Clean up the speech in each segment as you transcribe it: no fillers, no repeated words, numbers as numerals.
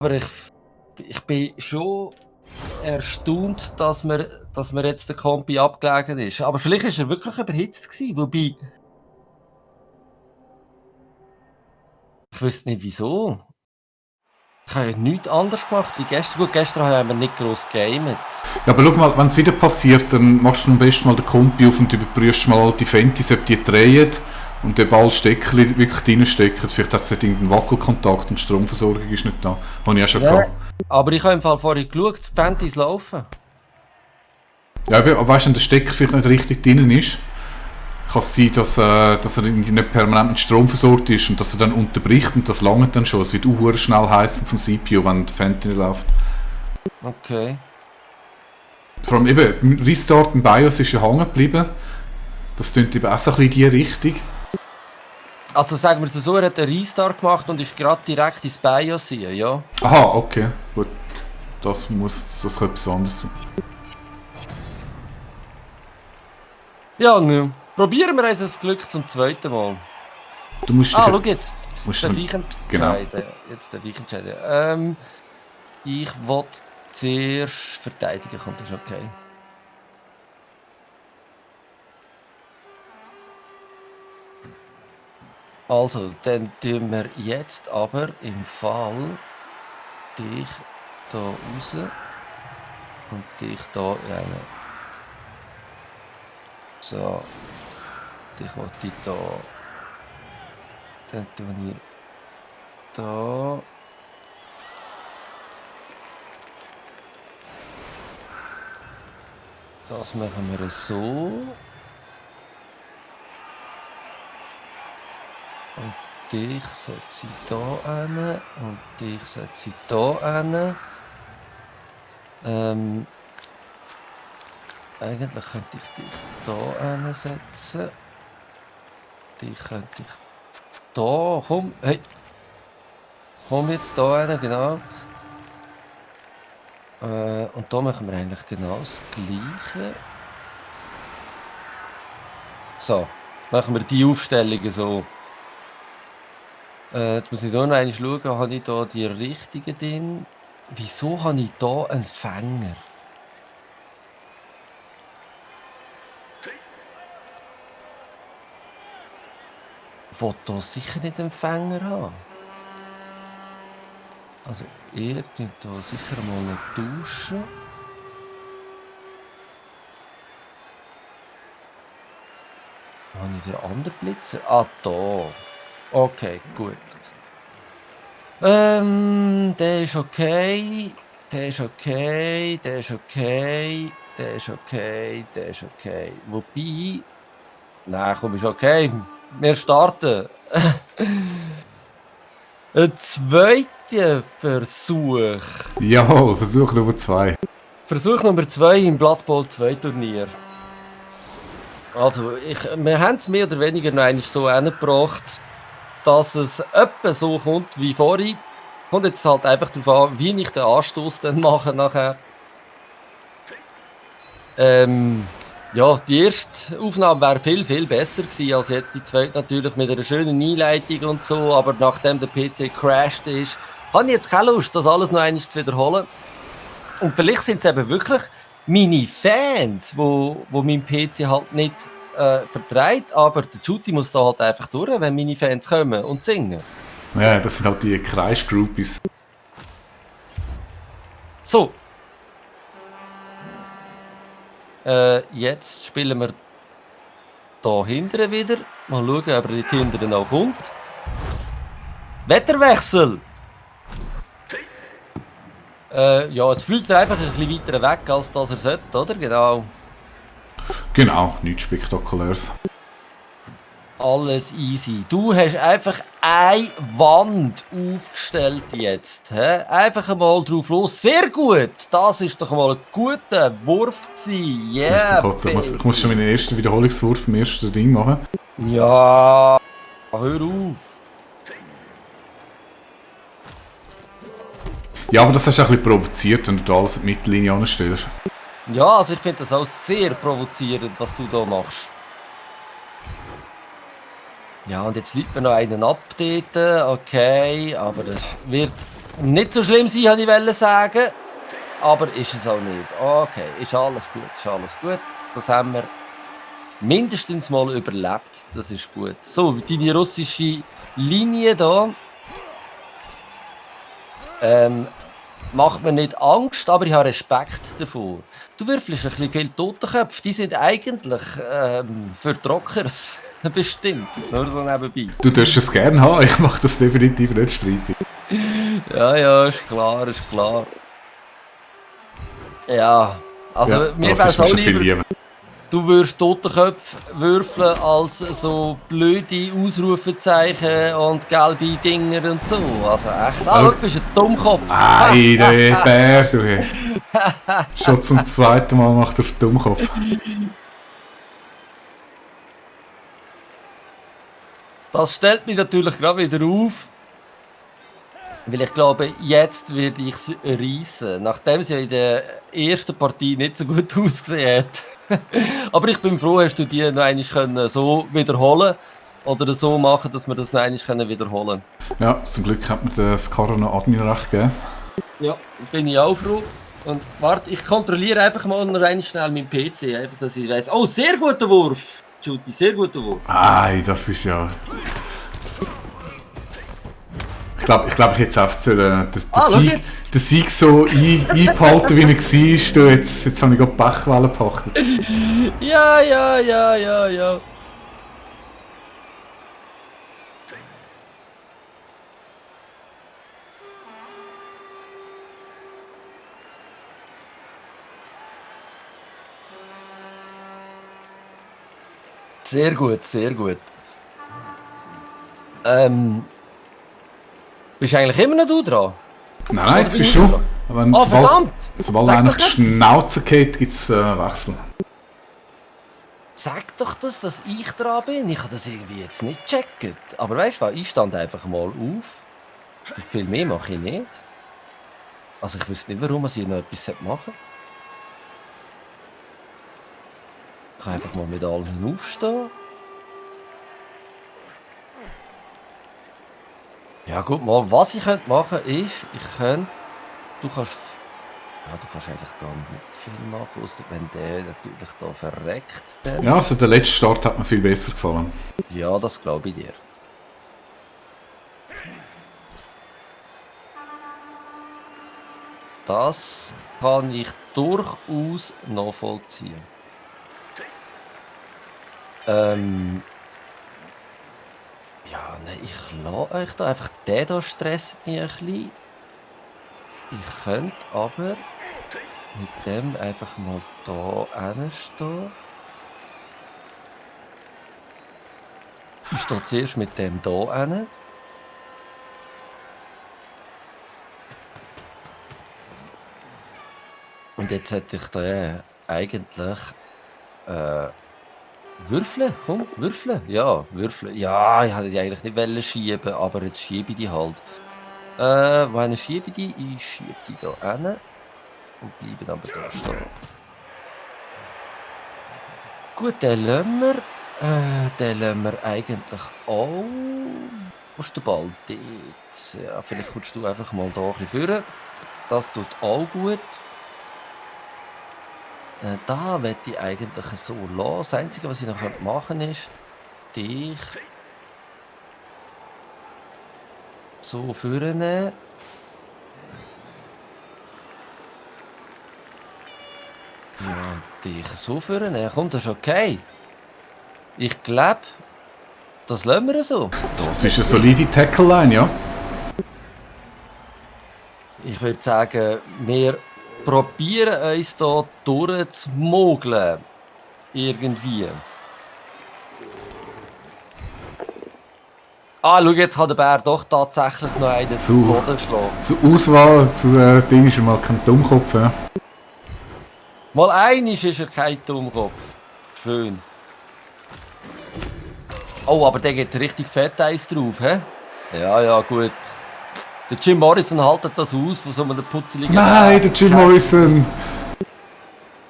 Aber ich bin schon erstaunt, dass mir jetzt der Kompi abgelegen ist. Aber vielleicht war er wirklich überhitzt gewesen, wobei... Ich wüsste nicht wieso. Ich habe ja nichts anderes gemacht wie gestern. Gut, gestern haben wir nicht gross gegamet. Ja, aber schau mal, wenn es wieder passiert, dann machst du am besten mal den Kompi auf und überprüfst mal die Fentis, ob die drehen und ob alle Steckchen wirklich reinstecken. Vielleicht hat es irgendeinen Wackelkontakt und die Stromversorgung ist nicht da. Habe ich auch schon gehabt. Aber ich habe im Fall vorhin geschaut, die Fentis laufen. Ja, aber weißt du, wenn der Stecker vielleicht nicht richtig drin ist, kann es sein, dass er nicht permanent mit Strom versorgt ist und dass er dann unterbricht und das langt dann schon. Es wird auch schnell heißen vom CPU, wenn der Fenty nicht läuft. Okay. Vor allem eben, Restart im BIOS ist ja hängen geblieben. Das klingt eben auch so ein bisschen in die Richtung. Also sagen wir es so, er hat einen Restart gemacht und ist gerade direkt ins BIOS hier, ja? Aha, okay. Gut. Das kann etwas anderes sein. Ja, ne. Probieren wir unser Glück zum zweiten Mal. Du musst schau jetzt. Musst darf ich entscheiden? Genau. Jetzt darf ich entscheiden. Ich will zuerst verteidigen, kommt das okay? Also, dann tun wir jetzt aber im Fall dich da raus und dich da rein. So. Dich wollte ich da. Dann tue ich da. Das machen wir so. Und dich setze ich da hin. Und dich setze ich da hin. Eigentlich könnte ich dich da hinsetzen. Dich könnte ich da. Komm, hey. Komm jetzt da hin, genau. Und da machen wir eigentlich genau das Gleiche. So, machen wir die Aufstellungen so. Jetzt muss ich nur noch einmal schauen, habe ich da die richtigen drin? Wieso habe ich da einen Fänger? Ich will da sicher nicht einen Fänger haben. Also, ihr könnt da sicher mal tauschen. Wo habe ich den anderen Blitzer? Ah, da. Okay, gut. Der ist okay. Der ist okay. Der ist okay. Der ist okay. Der ist okay. Wobei... Nein, komm, ist okay. Wir starten. Ein zweiter Versuch. Jawohl, Versuch Nummer 2. Versuch Nummer 2 im Blood Bowl 2 Turnier. Also, wir haben es mehr oder weniger noch einmal so hingebracht, dass es etwa so kommt wie vorhin. Kommt jetzt halt einfach darauf an, wie ich den Anstoß dann mache nachher. Ja, die erste Aufnahme wäre viel, viel besser gewesen als jetzt die zweite natürlich mit einer schönen Einleitung und so, aber nachdem der PC crashed ist, habe ich jetzt keine Lust, das alles noch einmal zu wiederholen. Und vielleicht sind es eben wirklich meine Fans, wo mein PC halt nicht vertreibt, aber der Juti muss da halt einfach durch, wenn meine Fans kommen und singen. Ja, das sind halt die Kreisgroupies. So. Jetzt spielen wir da hinten wieder. Mal schauen, ob er dort hinten noch kommt. Wetterwechsel! Ja, jetzt fliegt er einfach ein bisschen weiter weg, als dass er sollte, oder? Genau. Genau, nichts Spektakuläres. Alles easy. Du hast einfach eine Wand aufgestellt jetzt. He? Einfach einmal drauf los. Sehr gut. Das ist doch mal ein guter Wurf gewesen. Yeah, ich muss schon meinen ersten Wiederholungswurf im ersten Ding machen. Ja, hör auf. Ja, aber das hast du ein bisschen provoziert, wenn du da alles in die Mittellinie anstellst. Ja, also ich finde das auch sehr provozierend, was du da machst. Ja, und jetzt liegt mir noch einen ab dort. Okay, aber das wird nicht so schlimm sein, wollte ich sagen. Aber ist es auch nicht. Okay, ist alles gut, ist alles gut. Das haben wir mindestens mal überlebt. Das ist gut. So, deine russische Linie da macht mir nicht Angst, aber ich habe Respekt davor. Du würfelst ein bisschen viel Totenköpfe. Die sind eigentlich für Trockers bestimmt. Nur so nebenbei. Du darfst es gerne haben, ich mache das definitiv nicht streitig. Ja, ist klar, ist klar. Ja, also Ja, mir das wäre ist es mir auch schon viel lieber, lieber. du würdest Totenköpfe würfeln als so blöde Ausrufezeichen und gelbe Dinger und so. Also echt, du bist ein Dummkopf. Ei, der Bär, du. Hey. Schon zum zweiten Mal macht er auf den Dummkopf. Das stellt mich natürlich gerade wieder auf. Weil ich glaube, jetzt werde ich es reissen. Nachdem es ja in der ersten Partie nicht so gut ausgesehen hat. Aber ich bin froh, hast du die noch einmal so wiederholen oder so machen, dass wir das noch einmal wiederholen können. Ja, zum Glück hat mir das Corona Admin recht gegeben. Ja, bin ich auch froh. Und warte, ich kontrolliere einfach mal noch einmal schnell meinen PC, einfach, dass ich weiss. Oh, sehr guter Wurf, Judy, sehr guter Wurf. Ei, das ist ja... Ich glaube, ich hätte jetzt einfach den Sieg so einbehalten, wie er war. Du, jetzt habe ich gerade Pechwelle gepachtet. Ja. Sehr gut, sehr gut. Bist eigentlich immer noch du dran? Nein, jetzt bist du. Wenn verdammt! Sobald einer die Schnauze geht, gibt es Wechsel. Sag doch das, dass ich dran bin. Ich habe das irgendwie jetzt nicht gecheckt. Aber weißt du was, ich stand einfach mal auf. Und viel mehr mache ich nicht. Also ich wüsste nicht, warum ich noch etwas machen sollte. Ich kann einfach mal mit allen aufstehen. Ja gut, mal, was ich machen könnte, ist, du kannst eigentlich da nicht viel machen, außer wenn der natürlich da verreckt. Dann. Ja, also der letzte Start hat mir viel besser gefallen. Ja, das glaube ich dir. Das kann ich durchaus nachvollziehen. Ja, nein, ich lasse euch da einfach. Der da stresst mich ein bisschen. Ich könnte aber mit dem einfach mal da hinstehen. Ich stehe zuerst mit dem da hin. Und jetzt hätte ich da eigentlich würfeln. Komm, würfeln. Ja, würfeln. Ja, ich hätte die eigentlich nicht wollen schieben, aber jetzt schiebe ich die halt. Wenn ich schiebe die, ich schiebe die da hin und bleibe aber da stehen. Gut, den lassen wir eigentlich auch. Wo ist der Ball? Dort. Ja, vielleicht kommst du einfach mal da ein bisschen führen. Das tut auch gut. Da möchte ich eigentlich so lassen. Das Einzige, was ich noch machen könnte, ist, dich so vornehmen. Ja, dich so vornehmen. Komm, das ist okay. Ich glaube, das lassen wir so. Das ist eine solide Tackle-Line, ja. Ich würde sagen, wir probieren uns hier durchzumogeln. Irgendwie. Schau, jetzt kann der Bär doch tatsächlich noch einen zu Boden schlagen. Zur Auswahl, zu Ding ist er mal kein Dummkopf. Ja. Mal einig ist er kein Dummkopf. Schön. Oh, aber der geht richtig fett Eis drauf, hä? Ja, gut. Der Jim Morrison haltet das aus von so einem putzeligen... Nein, der Jim Morrison!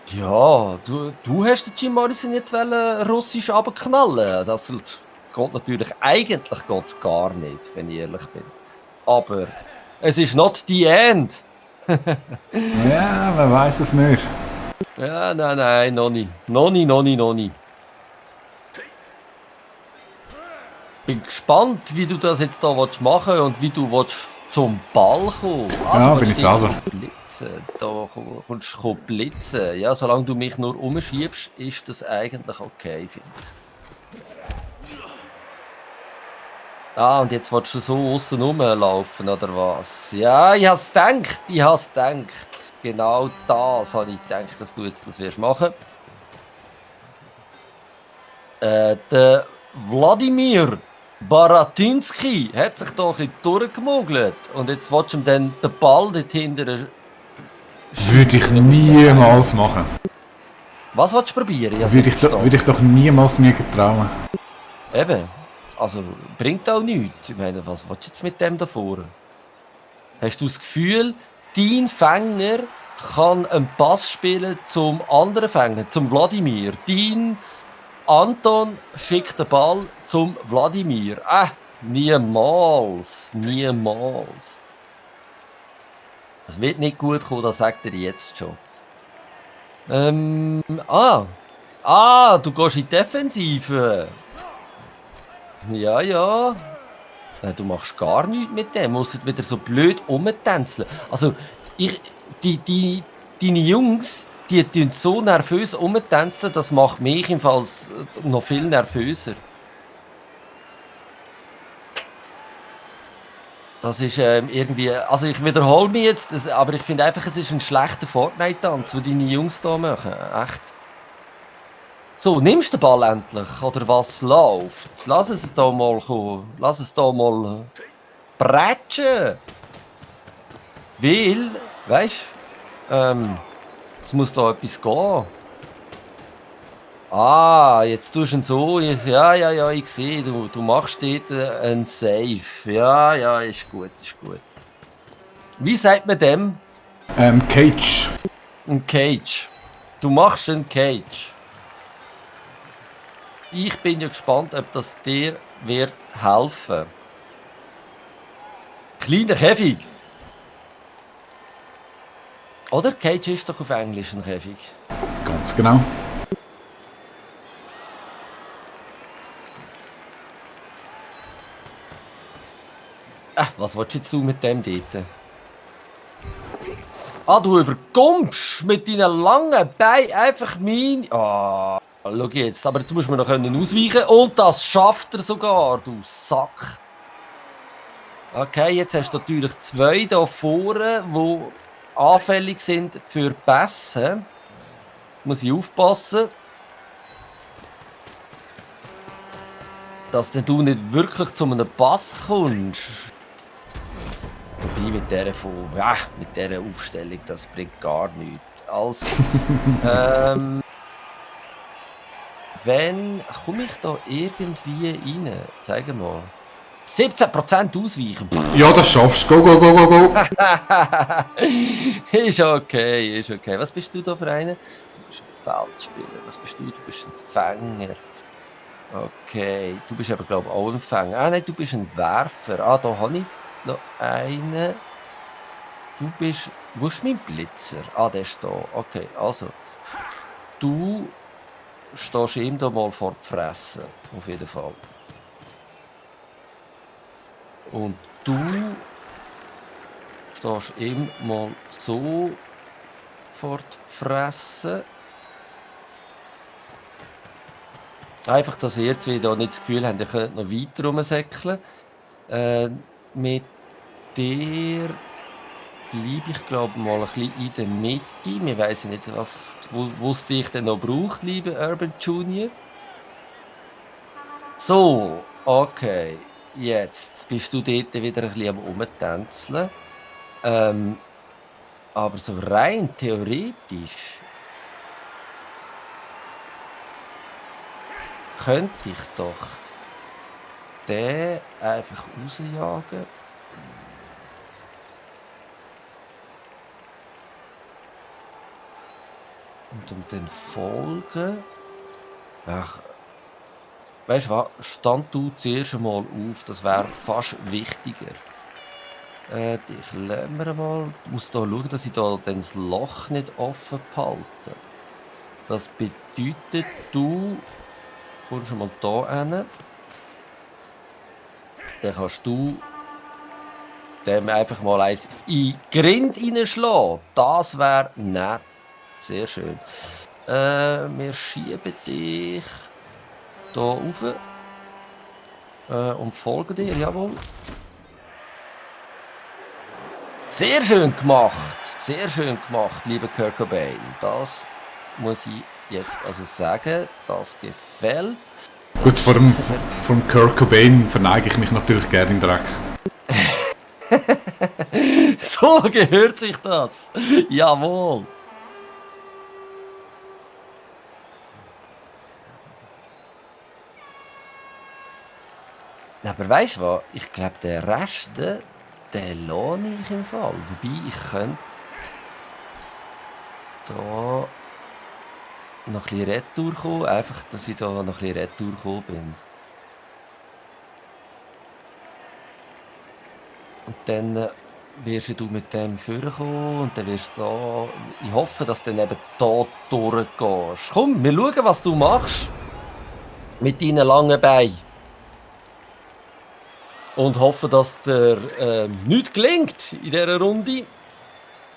Ja, du hast den Jim Morrison jetzt russisch runterknallen. Das geht natürlich... Eigentlich geht's gar nicht, wenn ich ehrlich bin. Aber Es ist not the end. Ja, man weiß es nicht. Ja, nein, noch nicht. Noch nicht. Bin gespannt, wie du das jetzt da machen willst und wie du willst zum Ball kommen. Ja, du bin ich willst dich selber. blitzen. Da kommst du blitzen. Ja, solange du mich nur umschiebst, ist das eigentlich okay, finde ich. Ah, und jetzt willst du so aussen rumlaufen, oder was? Ja, ich hab's gedacht. Genau das habe ich gedacht, dass du jetzt das wirst machen. Der Wladimir Baratinski hat sich da ein bisschen durchgemogelt. Und jetzt willst du ihm dann den Ball dort hinten Würde ich niemals machen. Was willst du probieren? Würde ich doch niemals mir getrauen. Eben. Also, bringt auch nichts. Ich meine, was willst du jetzt mit dem da vorne? Hast du das Gefühl, dein Fänger kann einen Pass spielen zum anderen Fänger, zum Wladimir? Dein Anton schickt den Ball zum Wladimir. Niemals. Es wird nicht gut kommen, das sagt er jetzt schon. Du gehst in die Defensive. Ja. Du machst gar nichts mit dem, musst wieder so blöd rumtänzeln. Also, deine Jungs, die tun so nervös rumtänzeln, das macht mich im Fall noch viel nervöser. Das ist irgendwie, also ich wiederhole mich jetzt, aber ich finde einfach, es ist ein schlechter Fortnite-Tanz, den deine Jungs da machen. Echt. So, nimmst du den Ball endlich? Oder was läuft? Lass es da mal kommen. Lass es da mal bretschen. Weil, weißt du, es muss da etwas gehen. Jetzt tust du ihn so. Ja, ich sehe, du machst dort einen Save. Ja, ist gut. Wie sagt man dem? Cage. Ein Cage. Du machst einen Cage. Ich bin ja gespannt, ob das dir wird helfen. Kleiner Käfig. Oder? Cage ist doch auf Englisch ein Käfig. Ganz genau. Was willst du jetzt mit dem dort? Du überkommst mit deinen langen Beinen einfach mein... Schau jetzt, aber jetzt muss man noch ausweichen und das schafft er sogar, du Sack. Okay, jetzt hast du natürlich zwei da vorne, die anfällig sind für Pässe. Muss ich aufpassen, dass du nicht wirklich zu einem Pass kommst. Wobei mit dieser Aufstellung, das bringt gar nichts. Also, wenn komme ich da irgendwie rein? Zeig mal. 17% ausweichen. Ja, das schaffst du. Go. Ist okay. Was bist du da für einen? Du bist ein Feldspieler. Was bist du? Du bist ein Fänger. Okay, du bist aber glaube ich auch ein Fänger. Nein, du bist ein Werfer. Da habe ich noch einen. Du bist... Wo ist mein Blitzer? Der ist da. Okay, also. Du stehst ihm da mal vor die Fresse. Auf jeden Fall. Und du stehst ihm mal so vor die Fresse. Einfach, dass ihr jetzt wieder nicht das Gefühl habt, ihr könnt noch weiter rumsäckeln. Mit dir bleibe ich glaube mal ein bisschen in der Mitte. Wir wissen nicht, wo es dich denn noch braucht, lieber Urban Junior. So, okay. Jetzt bist du dort wieder ein bisschen am Rumtänzeln. Aber so rein theoretisch könnte ich doch den einfach rausjagen. Und um den folgen. Weißt du was? Stand du zuerst einmal auf, das wäre fast wichtiger. Ich lasse mir mal. Ich muss da schauen, dass ich da dann das Loch nicht offen behalte. Das bedeutet, du kommst schon mal da hin. Dann kannst du dem einfach mal eins in die Grind reinschlagen. Das wäre nett. Sehr schön. Wir schieben dich hier rauf und folgen dir, jawohl. Sehr schön gemacht, lieber Kurt Cobain. Das muss ich jetzt also sagen, das gefällt. Gut, vor dem Kurt Cobain verneige ich mich natürlich gerne im Dreck. So gehört sich das. Jawohl. Aber weißt du was? Ich glaube, den Rest, den lohne ich im Fall. Wobei, ich könnte da noch ein bisschen Retour kommen. Einfach, dass ich da noch ein bisschen Retour gekommen bin. Und dann wirst du mit dem vorkommen und dann wirst du da. Ich hoffe, dass du dann eben da durchgehst. Komm, wir schauen, was du machst. Mit deinen langen Beinen. Und hoffe, dass dir nichts gelingt in dieser Runde.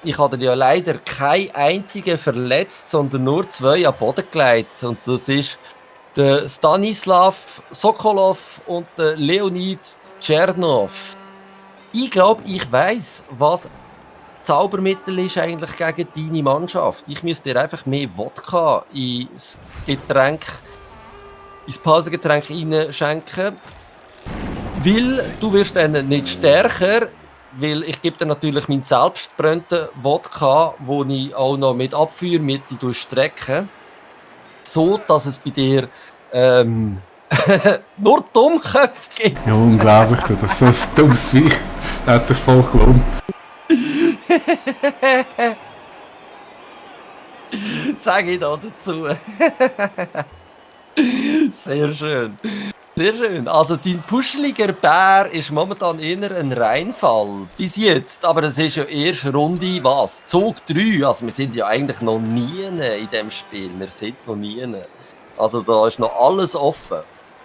Ich habe ja leider keinen einzigen verletzt, sondern nur 2 am Boden gelegt. Und das ist der Stanislav Sokolov und der Leonid Tschernov. Ich glaube, ich weiss, was Zaubermittel ist eigentlich gegen deine Mannschaft. Ich müsste dir einfach mehr Wodka ins Pausengetränk reinschenken. Weil du wirst dann nicht stärker, weil ich gebe dir natürlich meinen selbstgebrannten Wodka, wo ich auch noch mit Abführmittel strecke, so dass es bei dir nur Dummköpfe gibt. Ja, unglaublich, das ist so ein dummes Viech. Hat sich voll gelohnt. Sage ich da dazu. Sehr schön. Sehr schön. Also dein puscheliger Bär ist momentan eher ein Reinfall. Bis jetzt. Aber es ist ja erst Runde was? Zug 3. Also wir sind ja eigentlich noch nie in diesem Spiel. Wir sind noch nie. Also da ist noch alles offen.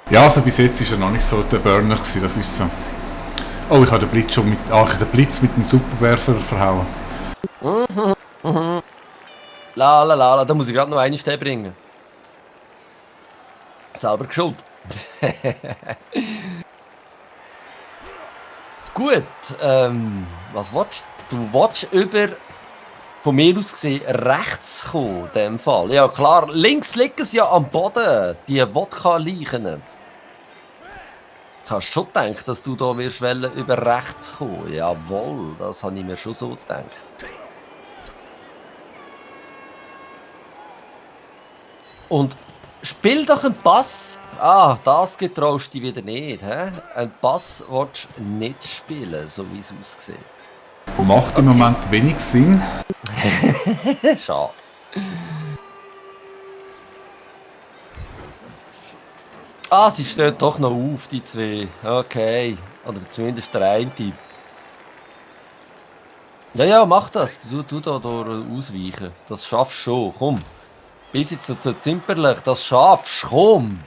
Ja, also bis jetzt war er noch nicht so der Burner gewesen, das ist so. Oh, ich habe den Blitz schon den Blitz mit dem Superbär verhauen. La, da muss ich gerade noch eine Stelle bringen. Selber geschuld. Gut, was willst du? Du willst über, von mir aus gesehen, rechts kommen, in dem Fall. Ja klar, links liegen sie ja am Boden, die Wodka-Leichen. Ich habe schon gedacht, dass du da wirst über rechts kommen. Jawohl, das habe ich mir schon so gedacht. Und spiel doch einen Pass. Ah, das getraust du wieder nicht. He? Einen Pass willst du nicht spielen, so wie es aussieht. Macht im Moment wenig Sinn. Schade. Ah, sie stehen doch noch auf, die 2. Okay. Oder zumindest der eine. Ja, mach das. Du da ausweichen. Das schaffst du schon. Komm. Bist jetzt so zimperlich. Das schaffst du. Komm.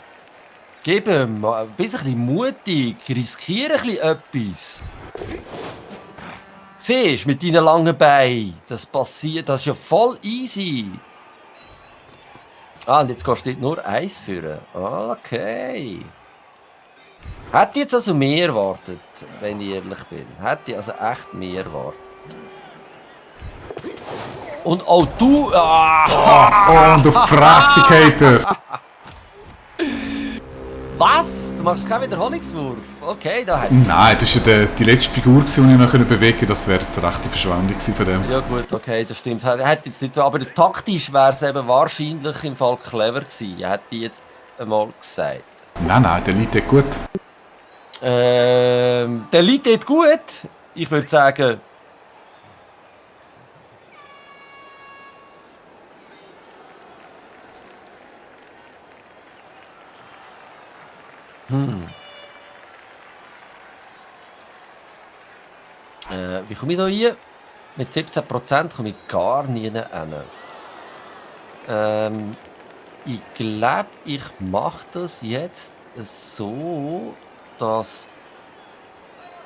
Gib ihm. Bist ein bisschen mutig. Riskiere ein bisschen etwas. Siehst du, mit deinen langen Beinen. Das passiert. Das ist ja voll easy. Ah, und jetzt kannst du dort nur 1 führen. Okay. Hätte ich jetzt also mehr erwartet, wenn ich ehrlich bin. Hätte ich also echt mehr erwartet. Und auch du... Ah. Und auf die Fresse geht er. Was? Du machst keinen Wiederholungswurf? Okay, da hätte Nein, das war ja die letzte Figur, die ich noch bewegen konnte. Das wäre jetzt eine rechte Verschwendung von dem. Ja gut, okay, das stimmt. Hätte jetzt nicht so, aber taktisch wäre es eben wahrscheinlich im Fall clever gewesen. Hätte ich jetzt einmal gesagt. Nein, der liegt dort gut. Der liegt dort gut. Ich würde sagen... Wie komme ich da rein? Mit 17% komme ich gar nie hin. Ich glaube, ich mache das jetzt so, dass...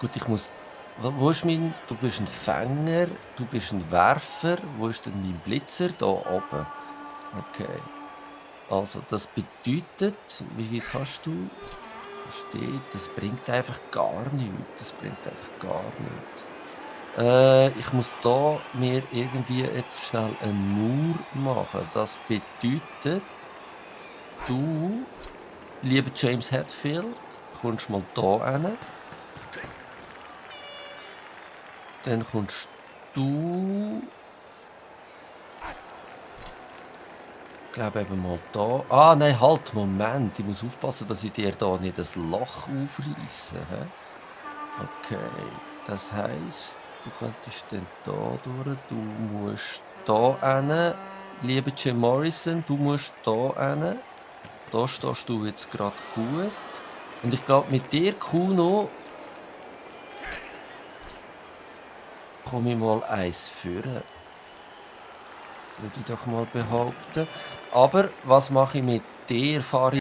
Gut, ich muss... Wo ist mein... Du bist ein Fänger, du bist ein Werfer. Wo ist denn mein Blitzer? Da oben. Okay. Also, das bedeutet... Wie weit kannst du? Versteht, das bringt einfach gar nichts. Das bringt einfach gar nichts. Ich muss da mir irgendwie jetzt schnell einen Mauer machen. Das bedeutet, du, lieber James Hetfield, kommst mal da hin. Dann kommst du... Ich glaube eben mal da. Ah, nein, halt, Moment. Ich muss aufpassen, dass ich dir da nicht das Loch aufreiße. Okay, das heisst, du könntest dann da durch. Du musst da hin. Lieber Jim Morrison, du musst da hin. Da stehst du jetzt gerade gut. Und ich glaube, mit dir, Kuno, komme ich mal eins führen. Würde ich doch mal behaupten. Aber was mache ich mit dir? Fahre